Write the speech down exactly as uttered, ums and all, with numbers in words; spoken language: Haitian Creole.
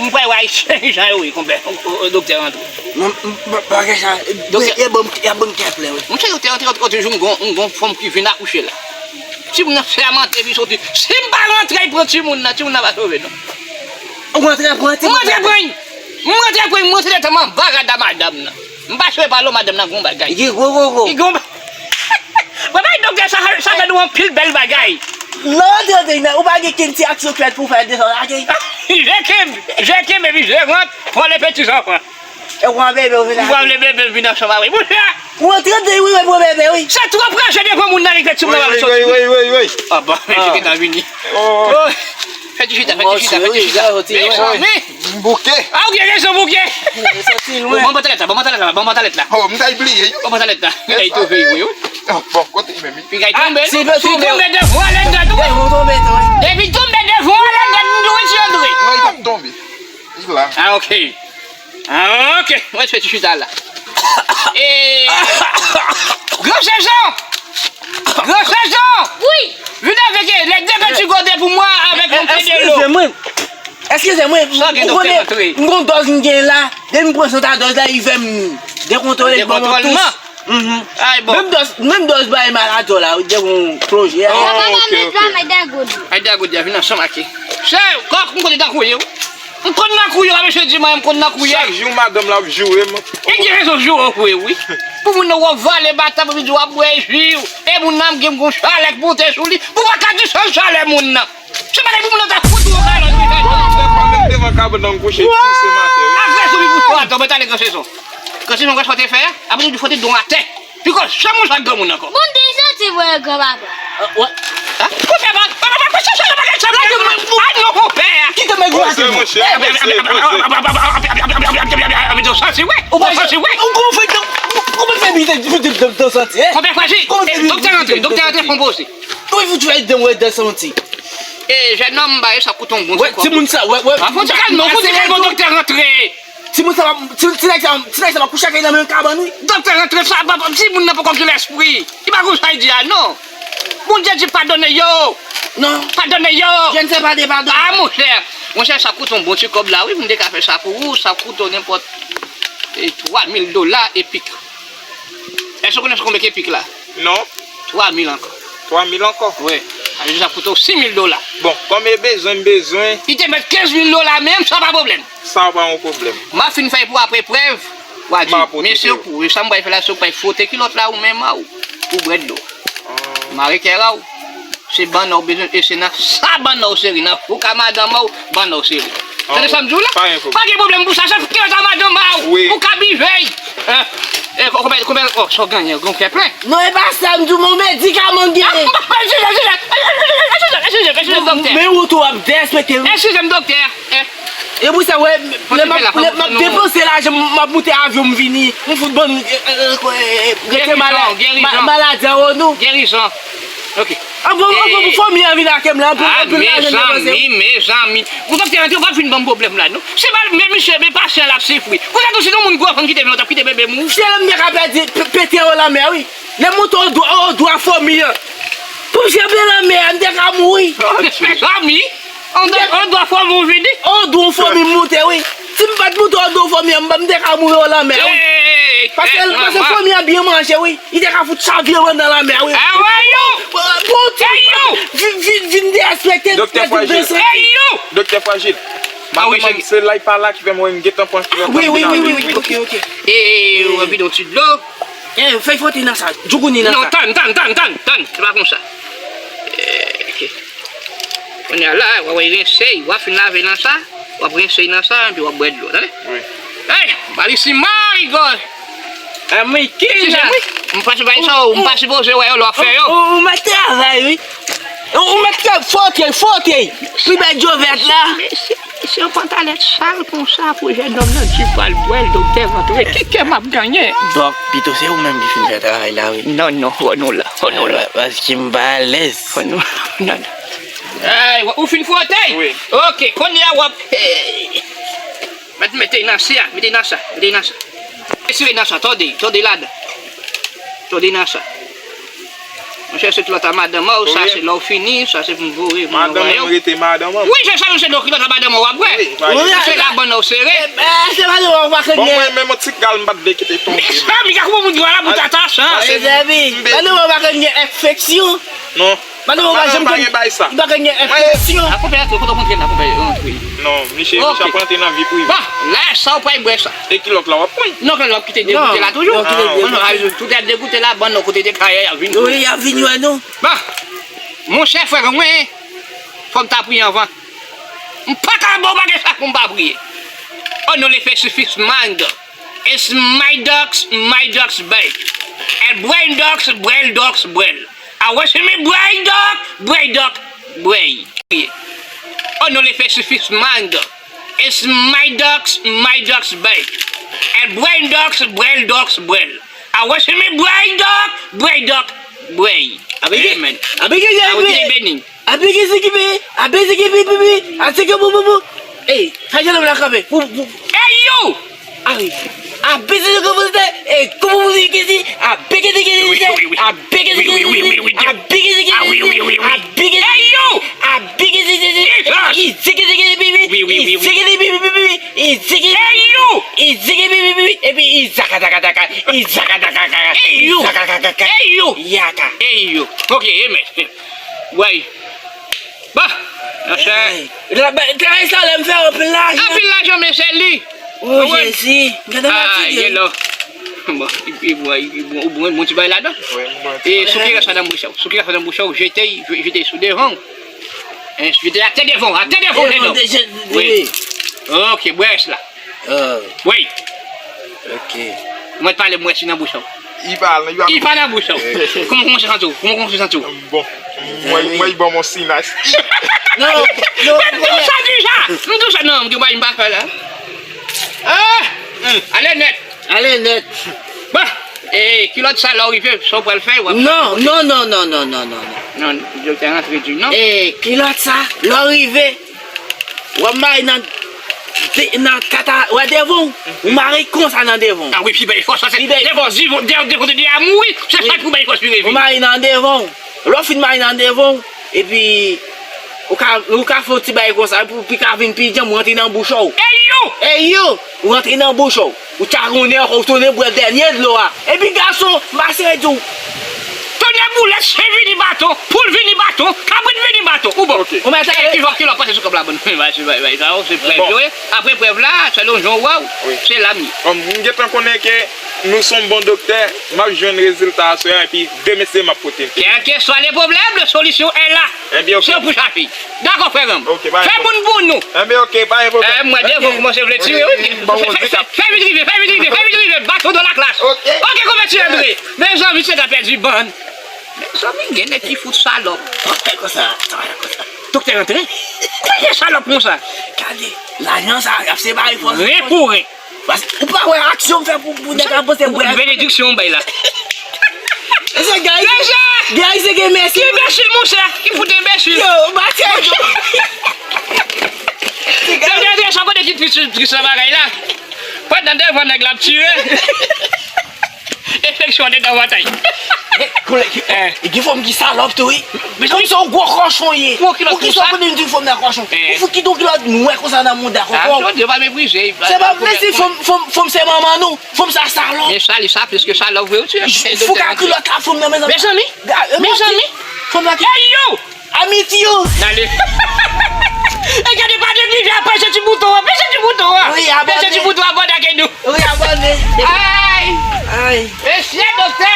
M kwè w Ayisyen jan yo ye, konpè. O, o, o, doktè rantre. Mwen, m, ba-, bagay sa, Doktè. Y a ban m, y a ban m kè plen, wi. Monchè, doktè rantre, rantre, rantre, jwenn gon, gon fanm ki vin akouche la. Timoun nan fèmante, epi soti. Si m pa rantre, pran timoun nan, timoun nan pa sove, non. Ou rantre, pran timoun nan. M rantre, pran. M rantre, pran, m rantre, tèlman anba rad a madanm nan. M pa sove pa lo madanm nan gon bagay. Li gen gwo koko. Li gon ba-, Mwen bay doktè sa, sa fè nou anpil bèl bagay. Lè w antre nan, ou pa gen ken ti aksyon k fèt pou w fè desann, ok? Je kenbe, je kenbe, epi je rant, pran le peti zanfan. E pran bebe, ou vin. Ou pran le bebe, vin ansanm avè. Monchè! Ou antre de, wi, wi, pran bebe, wi. Se twòp raje devan moun nan, li fè timoun nan, wi, wi, wi, wi, wi. Ah, bon, men, ah. Ki ta vini. Oh. Oh. Fè ti chita, fè ti chita, fè ti chita. Mezanmi. M bouke. Ah, ou gen rezon, bouke. Soti lwen. Bon, ban m pantalèt la, ban m pantalèt la, ban m pantalèt la. Oh, m t al bliye, yo. Ban m pantalèt la. Piga y tonbe, wi, wi. Oh, bon, kote menm, wi. Piga y tonbe. Ah, si l tonbe devan, ale dèt, wi. Depi tonbe devan, ale dèt, m dwe ti antre. Non, li p ap tonbe. Li la. Ah, ok. Ah, ok. Mwen fè ti chita la. E, Gran Sezon! Gran Sezon! Wi! Vin avèk le de peti gode pou mwen avèk yon pye de lo. Eskize mwen. Eskize mwen. Sa gen, ou konnen, doktè rantre. M gon dòz m gen la. Depi m pran santa dòz la, li fè m dekontwole, li ban m yon tous. Dekontwòlman. Mhm. Ay, bon. Menm dòz, menm dòz bay maladi la, ou te gon plonje. Oh, ok, ok. Ay, dagodi a vin ansanm ak. Se kòk m konnen tankou ye, wi. M konn nan kou yo, mesye di mwen, m konn nan kou yo. Chak jou madanm la ap joure m. E gen rezon joure w, wi. Pou moun nan w ap vale batap, epi di w ap bwè ji w. E moun nan m gen gon chalè k monte sou li. Pou w pa ka di sèl chalè moun nan. Se bagay pou moun nan ta fout ou yon kalòt, mesye. Devan kabann nan m kouche, tou se maten, wi. Ak rezon, li pou fwa, mwen t ale Gran Sezon. Gran Sezon, wè sa w te fè a? Apre nou di fò te don atè. Piko, chanm ou sa granmoun ankò. Bon, deja ti vre granpapa. Ah, wè. Ah, konpè pa, pa, pa, pa, pa, chèche nan bagay sa, bagay sa. Ay, non, konpè. Kite mwen gwo atè. Ou santi, wè. Ou santi, wè. Ou kòman fè dan, ou kòman fè bite, bite, dan, dan santi, eh? Konpè Fraji, doktè rantre, doktè rantre, fon poze. Wi, fout fè dan, wè, dan santi. E, jèn nonm, ba, e sa koute yon bon ti kòb. Wè, timoun sa, wè, wè. Ah, fon ti kalme, fon ti kalme, doktè rantre. Timoun sa va, ti, ti nèg sa, ti nèg sa va kouche ak li nan menm kabann, wi. Doktè rantre, sa, pa, pa, timoun nan poko gen lespri. Li pa konn sa l di a, non. Bondye di padone yo. Non. Padone yo. Je ne sais pas de pardon. Ah, monchè. Monchè, sa koute yon bon ti kòb la, wi, m te ka fè sa pou ou. Sa koute w nenpòt, e, twa mil dola epik. Èske w konnen konbyen k epik la? Non. Twa mil ankò. Twa mil ankò? Wi. Sa vle di sa koute w sis mil dola. Bon, kòm e bezwen m bezwen. Li te mèt kenz mil dola menm, sa pa pwoblèm. Sa pa yon pwoblèm. M ap fin fè pou apre prèv. W a di, mesye, pou sa m pral fè la, se w pral fwote kilòt la ou menm a w, pou bwè dlo. Mare kè a w. Se banna w bezwen, e se nan sa banna w sere, nan fouka madanm a w, banna w sere. Tande sa m di w la? Pa gen pwoblèm. Pa gen pwoblèm pou sa, se kilòt a madanm a w, wi, pou ka bive. Hein? E, konbyen, konbyen, oh, sa w genyen, gon kè plen. Non, e pa sa m di w, men medikaman m genyen. Ah, jije, jije, jije, jije, jije, jije, doktè. Men ou tou ap derespekte wi. Eskize m, doktè. Eh. E pou sa, wè, lè m ap, lè m ap depanse lajan, m ap moute avyon, m vini, m fout bann, eh, eh, eh, eh, rete malad, ma-, maladi an, oh, nou. Gerizon. Ok. Anpil, anpil pou fanmi an vin ak m la, anpil, anpil lajan depanse. Mezanmi, mezanmi. Ou doktè rantre, ou pa fin ban m pwoblèm la, non. Se pa, men misye, men pasyan l ap sifri. Kounye a tou, si yon moun gwo fanm kite men, w t ap kite bebe mouri. Se lè m te ka pèdi, pe-, pete yo lanmè, wi. Lè m monte odwa, odwa fanmi an. Pou m janbe lanmè a, m te ka mouri. Mezanmi. Odwa fanmi w vini? Odwa fanmi m monte, wi. Si m pa t monte odwa fanmi an, m te ka mouri o lanmè, wi. Paske, paske fanmi an byen manje, wi. Li te ka fout chavire mwen nan lanmè, wi. Bon, ti vin, vin, vin derespekte. Doktè Frajil. Doktè Frajil. Madanm an, se la, li pa la ki fè mwen gentan pran kilòt. Wi, wi, wi, wi, ok, ok. E, ou anvi yon ti dlo? Eh, fèy fwote nan sa. Djougouni nan sa. Non, tann, tann, tann, tann, tann. Se pa konsa. Eh, ok. Kounye a la, w ap rense, w ap fin lave nan sa, w ap rense nan sa, epi w ap bwè dlo, tande? Wi. Hey, Balisima, Igor! Amiki la! M pa sipoze bay sa, m pa sipoze wè yo lè w ap fè yo. Ou, ou, ou mèt travay, wi. Ou, ou mèt fè fwote, fwote. Wi, bay dlo vèt la. Se yon pantalèt sal konsa pou jèn nonm nan di pral bwè l, doktè rantre. Ki kè m ap genyen? Dòk, pito se ou menm ki fin fè travay la, wi. Non, non, fò nou la, fò nou la. Paske m pa alèz. Fò nou, non, non. Ay, ou fin fwote? Wi. Ok, kounye a w ap, hey. Mèt mete nan sa, mete nan sa, mete nan sa. Retire nan sa, tòde, tòde ladan. Tòde nan sa. Monchè, se kilòt a madanm an, sa se lè w fini, sa se pou m voye pou m voye. Madanm an rete madanm an. Wi, se sa, se kilòt a madanm an w ap wè. Wi, se labann an w sere. Se madanm an w pa konn. Bon, mwen menm yon ti gal m pa t vle kite tonbe. Mezanmi, gad kouman moun yo la pou tata sa. Mezanmi, madanm an w pa konn gen enfeksyon. Non. Madanm an w pa janm konn, li pa konn gen enfeksyon. A konpè a tou, kote w kontre la, konpè rantre. Non, misye, misye ap rantre nan vi prive. Bon, la, sa w pral bwè sa. E kilòt la w ap pran? Non, kilòt la w ap kite degoute la toujou. Non, kite degoute. Tout a degoute la, bann nan kote te kayè, y ap vin. Wi, y ap vin wè nou. Bon, monchè frè mwen, fò m ta priye anvan. M pa ka ba w bagay sa pou m pa priye. O non de Pè, Fis, Mind. It's my dogs, my dogs bite. And brain dogs, brain dogs brain. I was in me brain dog, brain dog brain. O non de Pè, Fis, Mind. It's my dogs, my dogs bite. And brain dogs, brain dogs brain. I was in me brain dog, brain dog brain. Amen. Amen. Amen. Abegezegebe, abezegebe, aseke bouboubou. Ey, sa jenon la kanpe. Pou, pou. Ey yo! Awi. Abezegebe, ey, kouboubouzikisi, abegezegebe, abegezegebe, abegezegebe, abegezegebe. Ey yo! Abegezegebe, izegezegebe, izegezegebe, izegezegebe, izegezegebe. Ey yo! Izegezegebe, epi izakadakadaka, izakadakaka, izakadakaka. Ey yo! Ey yo! Yaka. Ey yo! Ok, amen. Wey. Bon, monchè. Travay sa lè m fè anpil lajan. Anpil lajan, men se li. O Jezi, gade matige. Bon, bon, bon, bon ti bagay ladan. E soukira sa nan bouch ou. Soukira sa nan bouch ou, jete, jete sou devan. Jete atè devan, atè devan, jete non. Wi. Ok, bwè sa la. Wi. Ok. Mwen pale, mwen si nan bouch ou. Li pa, li pa. Li pa nan bouch ou. Kòman, kòman w santi w? Kòman, kòman w santi w? Bon. Mwen, mwen, li ban mwen sinas. Non, non. Men m di w sa deja. M di w sa. Non, m di w pa, m pa fè la. Ah! Ale nèt. Ale nèt. Bon. E kilòt sa lè w rive, sa w pral fè, w ap... Non, non, non. Non, doktè rantre di non. E kilòt sa, lè w rive, w ap mare nan, nan kata, w a devan w, ou mare konsa nan devan w. A wi, pi bèl fòs, se devan, devan, devan, devan, devan, a mouri, se sa ki pou bèl fòs, pi bèl. Ou mare nan devan w. Lè w fin mare nan devan w, epi ou ka, ou ka fè yon ti bagay konsa, pou, pou ka vin pi djanm, ou rantre nan bouch ou. Ey yo! Ey yo! Ou rantre nan bouch ou. Ou tchagonnen ankò, ou tounen bwè dènye dlo a. Epi gason, m pa sere di w. Tonnè boulèt, chen vini baton, poul vini baton, kabrit vini baton. Ou bon. Ok. Ou mèt ale. Ki vòt ki lòt pase sou kòb la, bon. Bay, bay, bay, bay, sa, se prèv yo ye. Apre prèv la, selon jan w wè w, se la m ye. Bon, m gentan konnen ke nou se yon bon doktè, m ap jwenn rezilta aswè a, epi demen se m ap pote l. Kèlkeswa le problème, la solution est là. Ebyen, ok. Se pou chapi. Dakò, frè m. Ok, pa gen pwoblèm. Fè moun pou nou. Ebyen, ok, pa gen pwoblèm. Eh, mwen, devan w kòmanse vle tire, wi. Fè, fè, fè vit rive, fè vit rive, fè vit rive, baton dans la classe. Ok. Ok, konvèti André. Mezanmi, se ta pèdi bann. Mezanmi, gen nèg ki fout salòp. Travay konsa, travay konsa. Doktè rantre. Kòman salòp konsa? Gade, lajan sa, y ap separe fòs. Ren pou ren. Ou pa wè aksyon m fè pou, pou nèg la panse mwen. Benediksyon m bay la. Mesye, guys, guys, se gen mèsi. Ki enbesil, monchè? Ki fout enbesil? Yo, batè yo. Gade, gade, sa kote ki tris, tris nan bagay la. Pandan devan nèg la ap tire. Enfeksyon andedan vantay. Koulè ki, e gen fanm ki salòp tou, wi. Fanm se yon gwo kòchon ye. Poukisa w konnen m di fanm nan kòchon? Ou fout kite yon kilòt nwè konsa nan mouda kòkò. Se pa mesi fanm, fanm, fanm se manman nou. Fanm sa salòp. Men sa, li sa plis ke salòp vre, wi. Fou ka kilòt la fanm nan, mezanmi. Mezanmi. Mezanmi. Fanm nan ki... Hey yo! Amityo! Dale. E gade pa neglije a pèse ti bouton an, pèse ti bouton an. Wi, abòne. Pèse ti bouton an, abòne ak nou. Wi, abòne. Ay! Ay! Mesye doktè!